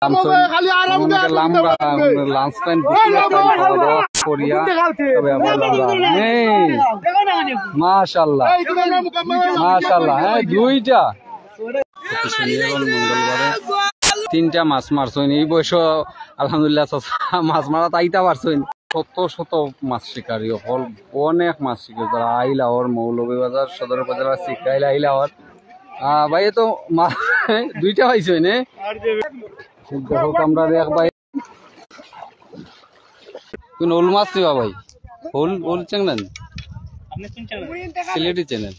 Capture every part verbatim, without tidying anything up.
লামছইন, খালি আরাম অনেকে লাম্বা, লাঞ্চ টাইম, দুপুর টাইম খাওয়া দাওয়া করিয়া তবে আবার আমরা, এই, মাশাআল্লাহ, মাশাআল্লাহ, হ্যাঁ, দুইটা। প্রতি শনি এবং মঙ্গলবারে তিনটা মাছ মারছইন। এই বয়স আলহামদুলিল্লাহ চাচা মাছ মারাত আইতা পারছইন। শত শত মাছ শিকারী অকল, অনেক মাছ শিকারী, তারা আইলাওর, মৌলভীবাজার সদর উপজেলার শিকাইল আইলাওর। আহ, ভাই, এ তো মা-, দুইটা পাইছইন, এ? দেখো, আমরা এক ভাই, কোন ওল মাছ নিবা ভাই? ওল, ওল চ্যাংড়া নি? সিলেটি চ্যানেল।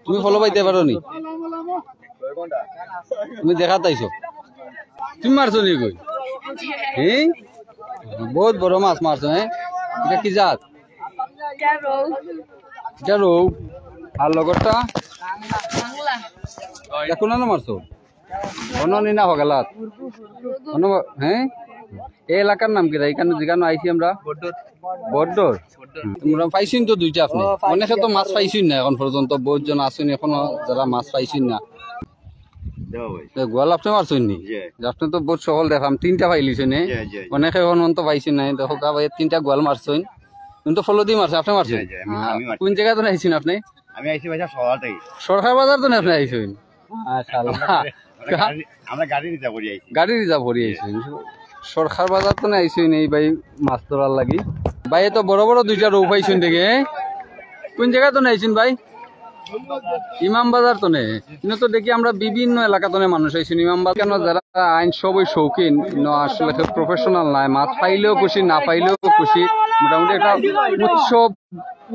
তুমি ফলো পাইতে পারো নি? তুমি দেখাত আইছো? তুমি মারছো নি কই? হ্যাঁ, বহুত বড় মাছ মারছো। হ্যাঁ, এটা কি জাত? এটা রৌ। আর লগরটা? এটা কোন আনো মারছো? অন্য নি না হগালাত? অন্য মা-, হ্যাঁ, এই এলাকার নাম কি? এখানে যেখানে আইছি আমরা, বড্ডর। তোমরা পাইছইন তো দুইটা আপনি। অনেকে তো মাছ পাইছইন না এখন পর্যন্ত, বহুত জন আছইন এখনো যারা মাছ পাইছইন না। এ, গোয়াল আপনি মারছইন নি? যে আপনি তো বহুত সফল দেখাম, তিনটা পাইলিছইন, এ? অনেকে এখন তো পাইছইন না। দেখো, ভাই, তিনটা গোয়াল মারছইন। কিন্তু ফলো দি মারছে, আপনি মারছইন? কোন জায়গা তো আইছইন আপনি? আমি আইছি ভাই সাহেব সকাল থেকে। সরকার বাজার তো না আপনি আইছইন? মাশাআল্লাহ। আমরা গাড়ি, আমরা গাড়ি রিজার্ভ করি আইছি। গাড়ি রিজার্ভ করি আইছইন। সরকার বাজার তো না আইছইন এই ভাই মাছ ধরার লাগি। ভাই, এ তো বড় বড় দুইটা রৌ পাইছইন দেখে, হ্যাঁ? কোন জায়গা তো না আইছইন ভাই? ইমাম বাজার তো নে। কিন্তু তো দেখি আমরা বিভিন্ন এলাকা তো নে মানুষ আইছইন। ইমাম বাজার কেন যারা আইন সবই শৌখিন, ন আসলে কেউ প্রফেশনাল নাই। মাছ পাইলেও খুশি, না পাইলেও খুশি। মোটামুটি একটা উৎসব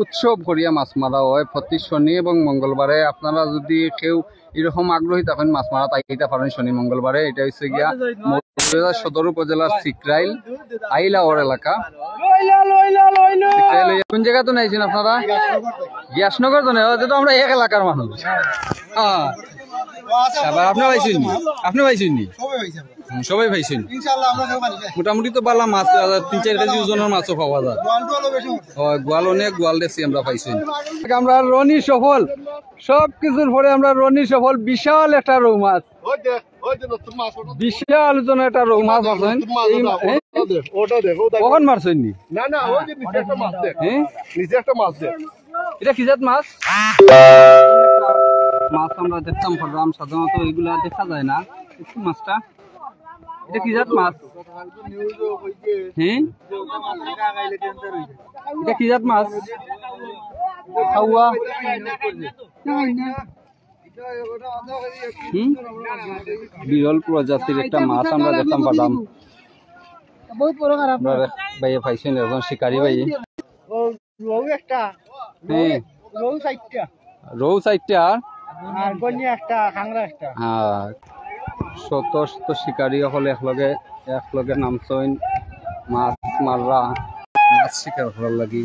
উৎসব করিয়া মাছ মারা হয় প্রতি শনি এবং মঙ্গলবারে। আপনারা যদি কেউ এরকম আগ্রহী থাকেন মাছ মারাত আইতা পারেন শনি মঙ্গলবারে। এটা হচ্ছে গিয়া মৌলভীবাজার সদর উপজেলার সিকরাইল আইলাওর এলাকা। সিকরাইল হইয়া কোন জায়গা তো নাইছেন আপনারা? গিয়াসনগর তো নেই, তো আমরা এক এলাকার মানুষ। হ্যাঁ। আবার আপনি পাইছেন নি? আপনি পাইছেন নি? হুম, সবাই পাইছেন। ইনশাআল্লাহ আমরা সবাই পাইছি। মোটামুটি তো বালা মাছ, আহ, তিন চার কেজি ওজনের মাছও পাওয়া যায়। গোয়াল তো আরো বেশি উঠছে। হয়, গোয়াল অনেক গোয়াল দেখছি আমরা পাইছি। আমরা রনি সফল, সব কিছুর পরে আমরা রনি সফল, বিশাল একটা রৌ মাছ। ওই দেখ, ওই যে নতুন মাছ, ওটা দেখ। বিশাল ওজনের একটা রৌ মাছ মারছেন। নতুন মাছ, এই ওটা, হ্যাঁ? ওটা দেখ, ওটা দেখ, ওটা দেখ। কখন মারছেন নি? না, না, ওই যে নিচে একটা মাছ দেখ। হ্যাঁ? নিচে একটা মাছ দেখ। এটা কি জাত মাছ? মাছ আমরা দেখতাম পারলাম, সাধারণত এগুলা দেখা যায় না। একটু মাছটা, এটা কি জাত মাছ? হ্যাঁ, এটা কি জাত মাছ? খাওয়া। হুম, বিরল প্রজাতির একটা মাছ আমরা দেখতাম পারলাম। বহুত বড় খারাপ। আমরা ভাইয়ে পাইছেন, একজন শিকারী ভাই। রৌ একটা। হ্যাঁ। রৌ চারটা। রৌ চারটা আর? আর গঞ্জে একটা, কাংড়া একটা। হ্যাঁ। শত শত শিকারী অকল একলগে, একলগে নামছইন মাছ মাররা, মাছ শিকার করার লাগি।